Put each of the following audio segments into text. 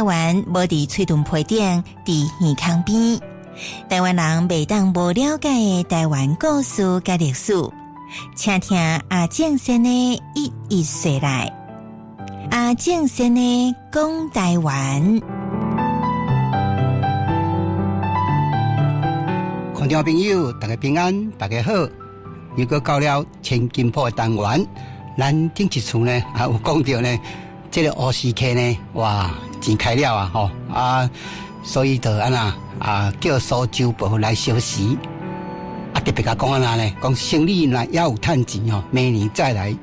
灣無佇喙唇皮頂，佇耳孔邊。台灣人袂當無了解的台灣故事佮歷史，請聽阿正先的一一說來。阿正先的講台灣。觀眾朋友，大家平安，大家好。又閣到了千金鋪的單元，咱頂一次呢，啊有講著呢，這个烏斯客呢，哇，錢開了啊，吼啊，所以就按怎啊，叫蘇州婆來相辭。啊，特別共講按怎呢？講生意若猶有趁錢吼，明年再來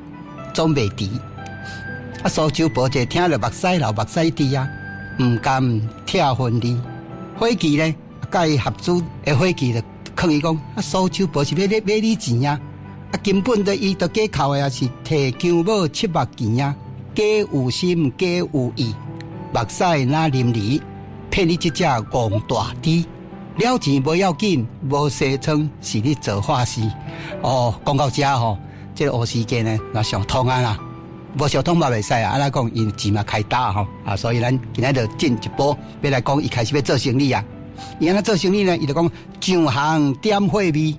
總袂遲。啊，蘇州婆就聽著目屎流目屎滴啊，毋甘拆分離。伙計呢，佮伊合資的伙計就勸伊講：啊，蘇州婆是欲咧買你錢啊！啊，根本就伊就假扣的啊，是提薑母七目錢啊，假有心假有意，目屎若淋漓，騙你這隻戇大豬。了錢無要緊，無紗窗是咧做法事。哦，講到遮吼，這个烏司機呢，若想通啊啦，無想通嘛袂使啊。按怎講，𪜶錢嘛開焦吼啊，所以咱今仔就進一步欲來講，伊開始欲做生理啊。伊按怎做生理呢？伊就講上行點貨味，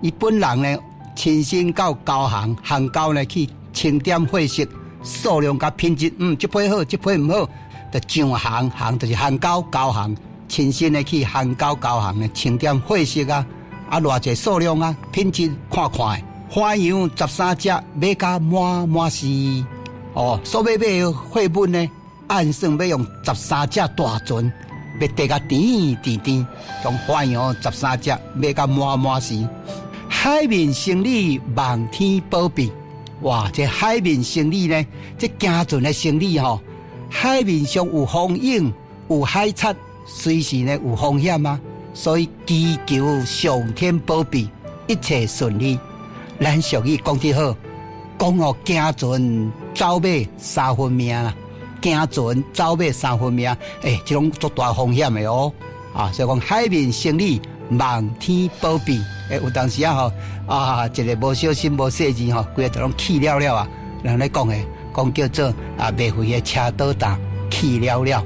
伊本人呢親身到高雄、漢口呢去清點貨色數量佮品質，這批好，這批毋好，就上行行就是漢口高雄，親身的去漢口高雄呢清點貨色啊，啊偌濟數量啊，品質看看的。花洋13隻買甲滿滿是哦，所欲買的貨物呢，按算欲用十三隻大船，欲綴甲甜甜甜，講花洋十三隻買甲滿滿是。海面生意望天保庇，哇！這海面生意呢，這行船的生意吼，海面上有風湧，有海賊，隨時呢有風險啊，所以祈求上天保庇，一切順利。咱俗語講得好，講哦行船走馬三分命啦，行船走馬三分命，欸，這攏足大風險的哦。啊，所以講海面生意望天保庇，欸，有當時啊吼，啊，一个無小心無細緻吼，規个就攏去了了啊。人咧講的，講叫做啊，袂飛的車倒擔去了了，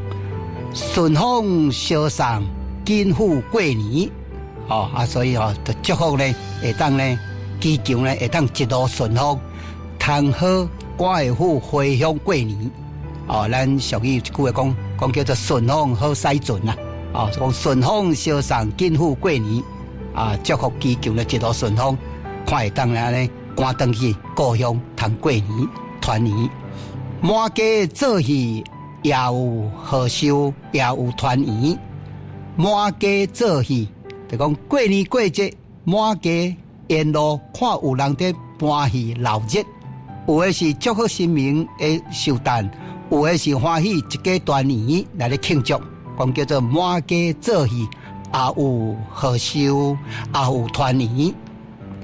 順風相送，緊赴過年，哦啊，所以吼，就祝福呢，會當呢。祈求呢，會當一路順風，通好趕會赴回鄉過年。哦，咱俗語有一句話講，講叫做順風好駛船啊。哦，講順風相送，緊赴過年。啊，祝福祈求呢一路順風，看會當按呢趕轉去故鄉通過年團圓。滿家做戲也有賀壽，也有團圓。滿家做戲，就講過年過節滿家。沿路看有人佇搬戲鬧熱，有的是祝賀神明的壽誕，有的是歡喜一家團圓來咧慶祝，講叫做滿家做戲，也有賀壽，也有團圓。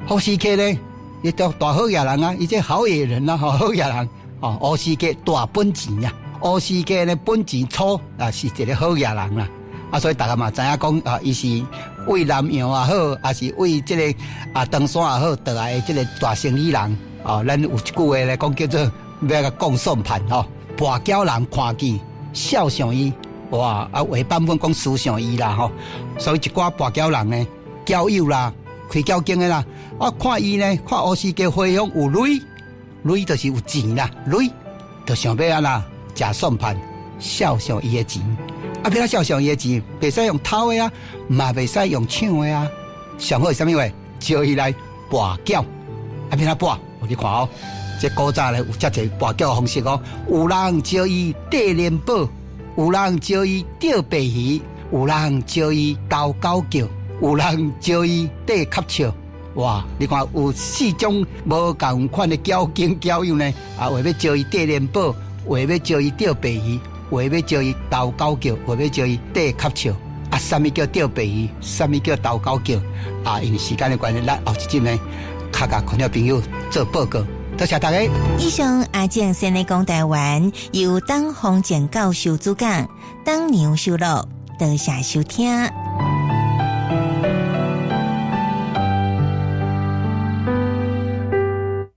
烏司客呢，伊做大好野人啊，伊這好野人啊，好野人哦。烏司客大本錢啊，烏司客呢本錢粗啊，是一个好野人啦。啊，所以大家嘛知影講啊，伊是為南洋也好，抑是為這个啊唐山也好，倒來的這个大生意人哦。咱有一句話咧講叫做欲共講算盤吼，跋筊人看見笑上伊，哇！啊，有的版本講輸上伊啦吼。所以一寡跋筊人呢，交友啦，開轎間的啦，啊，看伊呢，看烏司客回鄉有鐳，鐳就是有錢啦，鐳就想欲按怎食算盤，肖想伊的錢。啊！欲按怎肖想伊的錢，袂使用偷的啊，嘛袂使用搶的啊。上好是啥物話？招伊來跋筊。啊，欲按怎跋？你看哦，這古早咧有遮濟跋筊的方式哦。有人招伊綴蓮寶，有人招伊釣白魚，有人招伊投狗叫，有人招伊綴磕笑。哇！你看有四種無仝款的交警交友呢？啊，有的欲招伊綴蓮寶，有的欲招伊釣白魚。有的欲招伊投狗叫，有的欲招伊綴磕笑。啊，啥物叫釣白魚？啥物叫投狗叫？啊，因為時間的關係，咱後一集呢，較共觀眾朋友做報告。多謝大家。以上阿正先的講台灣，由董宏正教授主講，董娘收錄，多謝收聽。